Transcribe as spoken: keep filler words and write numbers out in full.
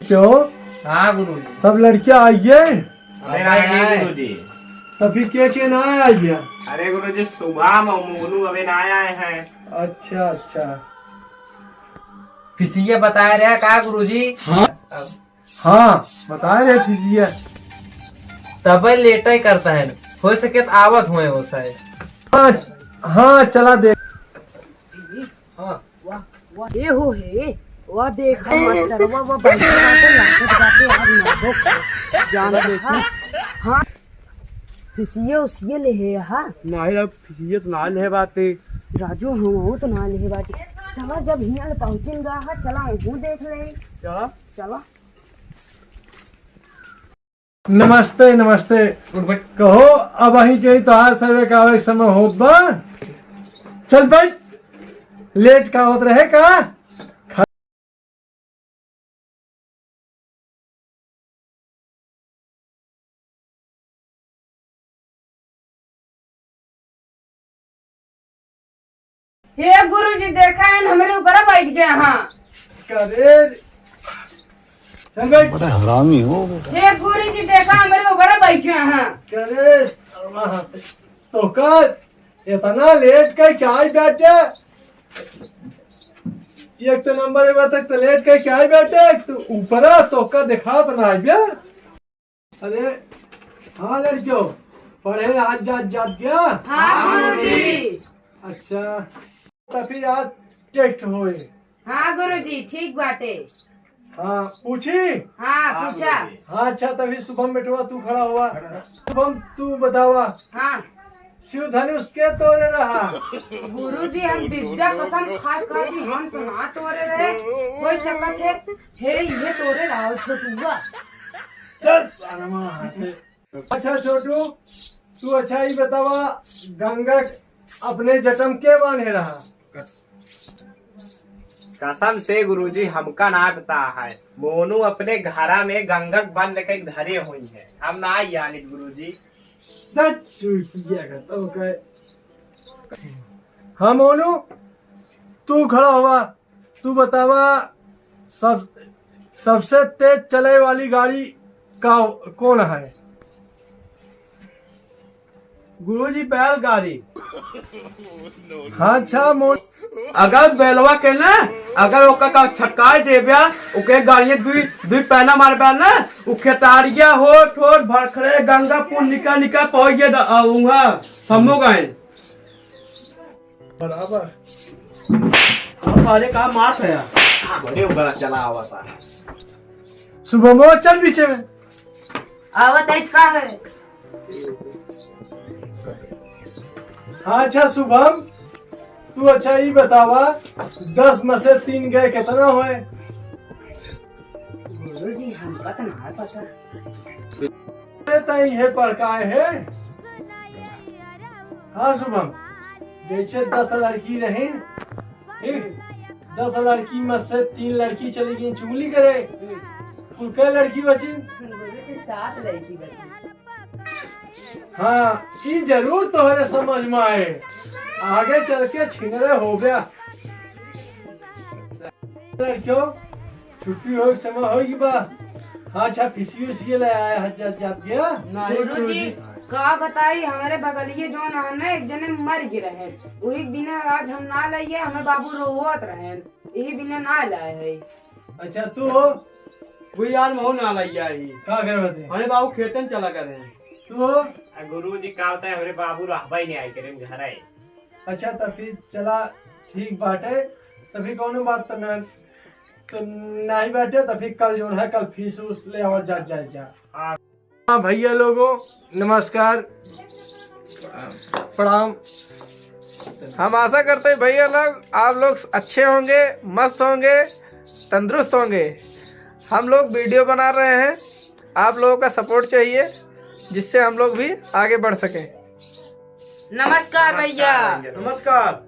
क्यों? हाँ गुरुजी। सब लड़कियाँ आई गए? अबे ना आए। गुरुजी। तो फिर के के ना आए गया? अरे गुरुजी, शुभम और मोनू अबे ना आए हैं। अच्छा, अच्छा। फिसिया बताए रहे का गुरुजी? हाँ। अब हाँ, बताए रहे फिसिया। तबे लेटे करता है, हो सके तो आवत होए वो शायद। हाँ, हाँ, चला दे। हाँ। वाह, वाह, ए हो हे, वाह देखा मास्टरवा, वाह बैठे बाटे, लागत बाटे, आज मारबो। जान देखा। हाँ। फिसिये उसिये ले हे हा? नाही, अब फिसिये तो ना ले बाटे। राजू, हम तो ना ले बाटे। चला, जब हियाँ ले पहुँचेंगा हा, चला, वहूँ देख ले। चला। चला। नमस्ते, नमस्ते। उठ बैठ। कहो, अब अहीं के तोहार सर्वे का आवे के समय होत बा। चल बैठ। लेट का होत रहे का? हे गुरुजी, देखा है, हमरे ऊपर बैठ गया। हाँ। करे, चल बैठ। बड़ा हरामी हो बेटा। हे गुरुजी, देखा, हमरे ऊपर बैठ गया। हाँ। करे, वहाँ से। तो कर, इतना लेट का क्या ही बैठे? एक तो नंबर एक बात, तो लेट का क्या ही बैठे? तू ऊपरा तो का दिखात ना आइबे। अरे, हाँ लड़कियों, पढ़े आज जात, जात गया? हाँ गुरुजी। अच्छा, तो फिर आज टेस्ट होए। हाँ गुरुजी, ठीक बाटे। हाँ, पूछी? हाँ, हाँ, पूछा। गुरुजी। हाँ, अच्छा, तभी शुभम बेटवा तू खड़ा हुआ। शुभम, तू बतावा। हाँ। शिव धनुष के तोरे रहा? गुरुजी, हम विद्या कसम खा, खा के हम तो ना तोरे रहे। हो सकत है, हे, ये तोरे रहा हो छोटुआ। दस अरमा हंसे। अच्छा छोटू, तू अच्छा ही बतावा, गंगा अपने जटम के बांधे रहा? कसम से गुरुजी, हमका ना पता है। मोनू अपने घरा में गंगा के बांध के धरे हुई है, हम ना जानित गुरुजी। दस चुटिया का तो कहे। हाँ मोनू, तू खड़ा हुआ, तू बतावा, सब, सबसे तेज चले वाली गाड़ी का, कौन है? गुरुजी, बैलगाड़ी। हाँ, अच्छा, मो- अगर बैलवा के ना, अगर ओका का छटकाई देब्या, ओके गाड़ियाँ दुई, दुई पैना मारब्या ना, उ खेतारिया होत, होत भरखरे गंगा पुल निका, निका पहुँच गया द-, आ, उहाँ, सम्मो गाए। बराबर। अरे का मार है यार? हाँ, बड़े ऊपर चला आवा सारा। शुभम, चल पीछे में। आवत है का है? हाँ, अच्छा शुभम, तू अच्छा ई बतावा, दस में से तीन गए कितना होए? गुरुजी, हमका तो ना पता। अरे, तई है पढ़ का है? हाँ शुभम, जैसे दस लड़की रहे, ठीक? दस लड़की में से तीन लड़की चली गई चुगली करे, कुल कै लड़की बची? गुरुजी, सात लड़की बची। हाँ, ई जरूर तोहरे समझ में आए, आगे चल के छिनरे हो गया। लड़कियों, छुट्टी हो समय होई बा। हाँ, अच्छा, फिसियो उसियो ले आया है, जा, जा गया? नहीं, गुरुजी, गुरुजी। का बताई, हमरे बगलिए जोन है ना, एक जने मर गए रहे, वही बिना आज हम ना लाइए, हमें बाबू रोवत रहे, यही बिना ना लाए है। अच्छा, तू हो? वो यार, महू ना लाइया ही। का करबे ते? हमारे बाबू खेतन चला गए हैं। तू हो? आ, गुरुजी, का बताई, हमरे बाबू रहबा ही नहीं आई करे, घर आए। अच्छा, तो फिर चला, ठीक बाटे, तो फिर कौनो बात तो ना, तो नहीं बाटे, तो फिर कल जोन है, कल फीस उस ले आवा जा, जा, जा। हाँ भैया लोगों, नमस्कार, प्रणाम। हम आशा करते हैं भैया लोग, आप लोग अच्छे होंगे, मस्त होंगे, तंदुरुस्त होंगे। हम लोग वीडियो बना रहे हैं, आप लोगों का सपोर्ट चाहिए, जिससे हम लोग भी आगे बढ़ सकें। नमस्कार भैया। नमस्कार।